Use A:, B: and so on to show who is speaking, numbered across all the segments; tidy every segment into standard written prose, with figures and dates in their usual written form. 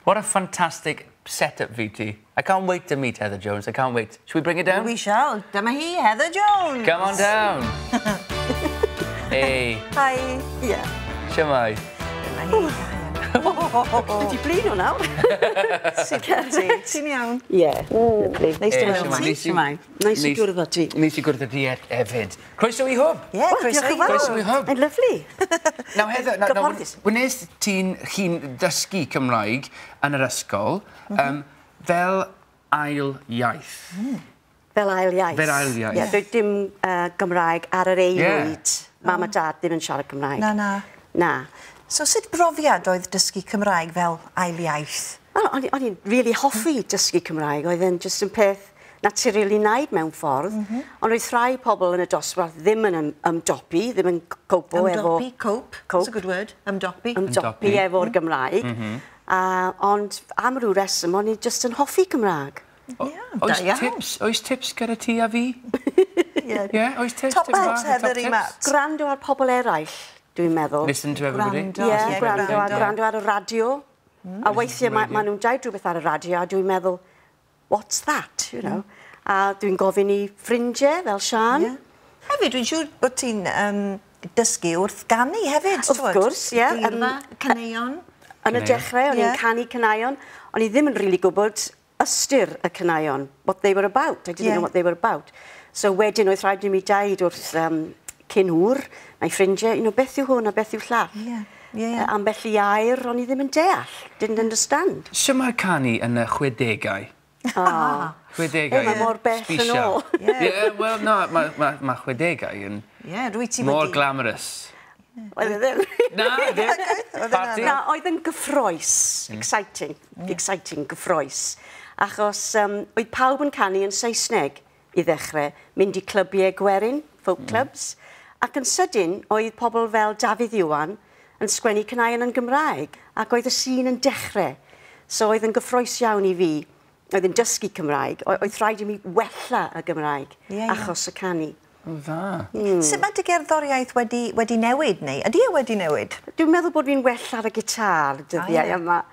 A: What a fantastic setup, VT. I can't wait to meet Heather Jones. I can't wait. Should we bring it down?
B: We shall. Dyma hi, Heather Jones.
A: Come on down. Hey.
B: Hi. Yeah.
A: Shwmae.
B: Dyma hi.
C: Dwi 'di blino nawr.
B: Sut wyt ti? Ti'n iawn?
C: Ie. Lovely.
B: Neis dy
A: Hey,
B: weld
A: shwmae.
B: ti.
C: Shwmae. Neis i gwrdd â ti.
A: Neis i gwrdd â ti hefyd. Croeso i Hwb.
B: Ie, croeso
C: diolch
B: i
C: yn fawr.
A: Croeso i Hwb.
C: Mae'n lovely.
A: Now, Heather, now,
C: Gyfforddus.
A: wnes ti'n chi'n dysgu Cymraeg yn yr ysgol fel ail iaith?
C: Fel ail iaith.
A: Fel ail iaith.
C: Ie, doedd dim Gymraeg ar yr aelwyd. Mam a dad ddim yn siarad Cymraeg.
B: Na, na.
C: Na.
B: So sut brofiad oedd dysgu Cymraeg fel ail iaith?
C: Wel, o'n i'n really hoffi dysgu Cymraeg. Oedd e'n just yn peth naturiol i wneud mewn ffordd. Ond oedd rhai pobl yn y dosbarth ddim yn ymdopi, ddim yn copo efo...
B: Ymdopi, cope.
C: Cope.
B: That's a good word. Ymdopi.
C: Ymdopi efo'r Gymraeg. Ond am ryw reswm, o'n i just yn hoffi Cymraeg.
B: Ie,
A: Oes
B: da iawn.
A: tips, oes tips gyda ti a fi?
B: Ie.
A: Ie, oes tips?
B: Top
A: tips
B: tips,
A: bach,
B: Heather,
A: top
B: i
A: tips?
B: Matt.
C: Gwrando ar pobl eraill, dwi'n meddwl.
A: Listen to everybody.
B: Gwrando.
C: Ie,
B: Ie,
C: gwrando,
B: gwrando.
C: gwrando ar y radio. A weithiau ma nhw'n dweud rhywbeth ar y radio a dwi'n meddwl, "What's that?" A dwi'n gofyn i ffrindiau fel Sian.
B: Ie. Hefyd, dwi'n siŵr bod ti'n dysgu wrth ganu hefyd.
C: Wrth
B: t'wod?
C: gwrs, ie.
B: Geirfa, caneuon.
C: Yn y
A: Caneuon.
C: dechrau, o'n i'n canu caneuon, o'n i ddim yn really gwybod ystyr y caneuon, what they were about. I didn't know what they were about. So wedyn oedd rhaid i mi deud wrth cyn-ŵr, neu ffrindiau, beth yw hwn a beth yw llall.
B: Ie, ie, ie.
C: Ambell i air o'n i ddim yn deall, didn't understand.
A: Sut mae'r canu yn y 60au?
C: Oh.
A: 60au.
C: Hey, mae mor bell yn
A: Sbisio.
C: ôl.
B: Ie.
A: Ie, wel, na, mae ma 60au yn
B: Ie, rwy ti
A: mor
B: wedi...
A: glamorous.
C: Oedd e ddim.
A: Na, ddim.
B: Oedd e'n
A: Party.
C: Na, oedd yn gyffrous, exciting, exciting, gyffrous. Achos oedd pawb yn canu yn Saesneg i ddechrau, mynd i clybiau gwerin, folk clubs, ac yn sydyn oedd pobl fel Dafydd Iwan yn sgwennu caneuon yn Gymraeg, ac oedd y sîn yn dechrau. So oedd yn gyffrous iawn i fi, oedd yn dysgu Cymraeg, oedd rhaid i mi wella y Gymraeg
B: Ie, ie.
C: achos y canu.
A: O, dda.
B: Sut mae dy gerddoriaeth wedi newid neu? Ydy e wedi newid?
C: Dwi'n meddwl bod fi'n well ar y gitar dyddiau yma.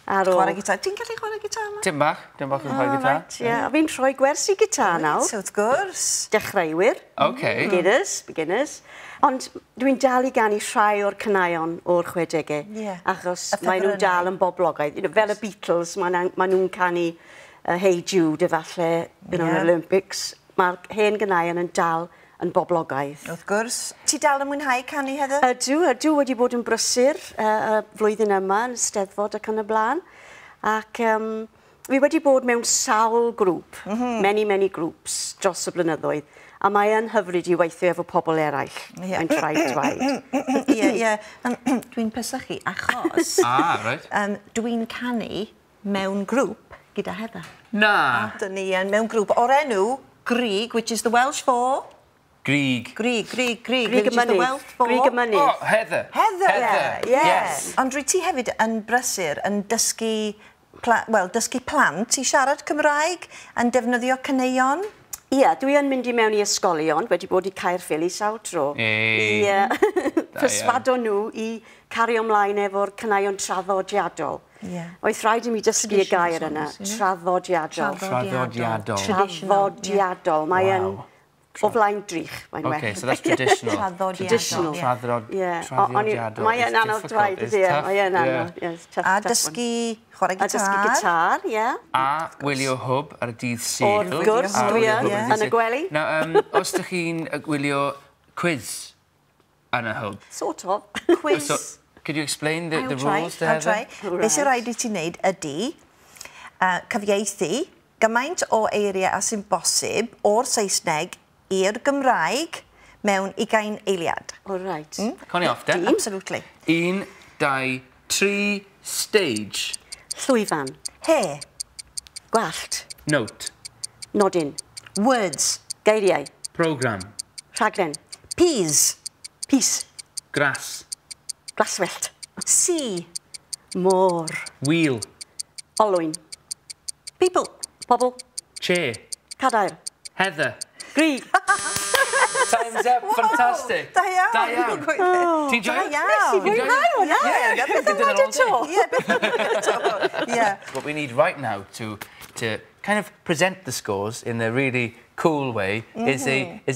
C: Ar ôl...
B: Chwarae gitar. Ti'n gallu chwarae gitar yma?
A: Dim bach yn chwarae gitar.
C: Right, ie. A fi'n rhoi gwersi gitar nawr.
B: Reit, wrth gwrs.
C: Dechreuwyr. Beginners, beginners. Ond dwi'n dal i ganu rhai o'r caneuon o'r 60au. Achos
B: Y
C: maen nhw'n
B: ffefrynnau.
C: dal yn boblogaidd. Fel y Beatles, maen nhw'n canu Hey Jude efallai, yn Olympics. Mae'r hen ganeuon yn dal yn boblogaidd.
B: Wrth gwrs. Ti dal yn mwynhau canu, Heather?
C: Ydw, ydw, wedi bod yn brysur y flwyddyn yma yn Steddfod ac yn y blaen. Ac fi wedi bod mewn sawl grŵp, many, many groups dros y blynyddoedd. A mae yn hyfryd i weithio efo pobl eraill. Mae'n rhaid dweud.
B: Ie. Dwi'n pesychu achos
A: Ah, right.
B: dwi'n canu mewn grŵp gyda Heather.
A: Na.
B: Dyn ni yn mewn grŵp o'r enw Grug, which is the Welsh for...
A: Grug.
B: Grug, Grug, Grug,
C: Grug y
B: which is the
C: Mynydd.
B: Welsh for...
C: Grug y Mynydd.
A: Oh, Heather.
B: Heather.
A: Heather.
C: Yeah.
A: Yes.
B: Ond rwy ti hefyd yn brysur yn dysgu, well, dysgu plant i siarad Cymraeg yn defnyddio caneuon.
C: Ie, dwi yn mynd i mewn i ysgolion, wedi bod i Caerffili sawl tro.
A: Ei.
C: I perswado nhw i cario ymlaen efo'r caneuon traddodiadol. Oedd rhaid i mi dysgu y gair yna, traddodiadol.
A: Traddodiadol.
C: Traddodiadol. Mae yn o flaen drych, mae'n well.
A: Okay, so that's traditional.
B: Traddodiadol.
C: Traditional.
A: Traddodiadol.
C: Mae e'n anodd dweud, ydy e? Mae e'n anodd.
B: A dysgu chwarae
C: A
B: gitar.
C: dysgu gitar, ie.
A: A wylio Hwb ar y dydd Sul.
C: Wrth gwrs,
A: A
C: dwi
A: wylio
C: yn,
A: Hwb ar y dydd
C: yn y
A: Sul.
C: gwely.
A: Now, os ydych chi'n gwylio quiz yn y Hwb?
C: Sort of.
B: Quiz.
A: So, could you explain the
B: I'll try,
A: rules to
B: I'll
A: Heather?
B: try. Be sy'n rhaid i ti wneud ydy cyfieithu gymaint o eiriau a sy'n bosib o'r Saesneg i'r Gymraeg mewn 20 eiliad.
C: All right.
A: Connie off, de?
B: Absolutely.
A: 1, 2, 3, stage.
C: Llwyfan.
B: Hair.
C: Gwallt.
A: Note.
C: Nodyn.
B: Words.
C: Geiriau.
A: Program.
C: Rhaglen.
B: Peas.
C: Peace.
A: Grass.
C: Glaswellt.
B: Sea.
C: Môr.
A: Wheel.
C: Olwyn.
B: People.
C: Pobl.
A: Chair.
C: Cadair.
A: Heather.
C: Grug.
A: Time's up. Fantastic.
B: Da iawn.
A: Da iawn. Ti'n joio?
B: Da iawn.
C: Nes i fwynhau hwnna.
B: Ie,
C: Beth am wneud eto?
B: Ie, beth am wneud eto? Ie.
A: What we need right now to kind of present the scores in a really cool way is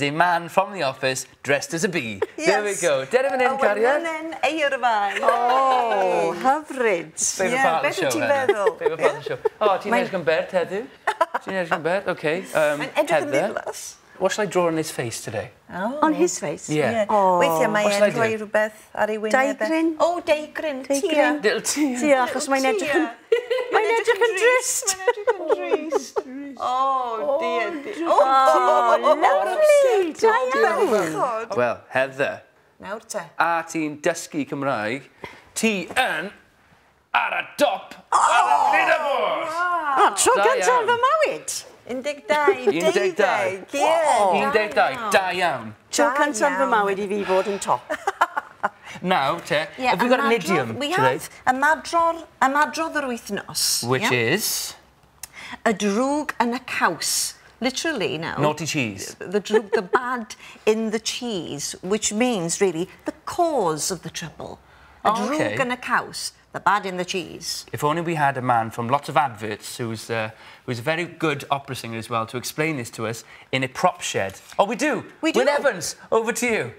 A: a man from the office dressed as a bee.
B: Yes.
A: There we go. Dere fan hyn, cariad.
B: Awen eirfau.
C: Oh, hyfryd.
A: Favourite
B: Ie,
A: part of the
B: beth
A: show,
B: wyt ti'n
A: Heather.
B: feddwl?
A: Favourite part of the show. Oh, ti'n edrych yn bert heddiw? Ti'n edrych yn bert? Okay.
B: Mae'n edrych yn
A: Heather,
B: ddiflas.
A: what shall I draw on his face today?
C: On his face?
A: Yeah.
B: Ie. Weithiau mae
A: What shall
B: e'n
A: I do?
B: rhoi rhywbeth ar ei wyneb.
C: Deigryn.
B: O, deigryn.
C: Deigryn.
A: Little tear.
C: Tia, achos mae'n edrych yn... Mae'n edrych yn drist.
B: Mae'n edrych yn drist. O, dear, dear.
C: Oh, lovely. Da iawn.
B: Bechod.
A: Well, Heather,
B: Nawr te.
A: a ti'n dysgu Cymraeg, ti yn ar y dop ar y leaderboard!
C: O, tro
A: Da
C: gyntaf
A: iawn.
C: fy mywyd.
B: 12,
A: 12.
B: Ie.
A: 12, da iawn.
C: Tro
B: Da
C: cyntaf fy
B: iawn.
C: mywyd i fi fod yn top.
A: Now, te, have we got an idiom
B: We
A: today?
B: have. Ymadrodd, ymadrodd yr wythnos.
A: Which
B: yeah?
A: is
B: Y drwg yn y caws. Literally now.
A: naughty cheese.
B: The drwg, the bad in the cheese, which means really the cause of the trouble. Y
A: Oh, okay.
B: drwg yn y caws, the bad in the cheese.
A: If only we had a man from lots of adverts who's a very good opera singer as well to explain this to us in a prop shed. Oh, we do.
B: We do.
A: Wyn Evans, over to you.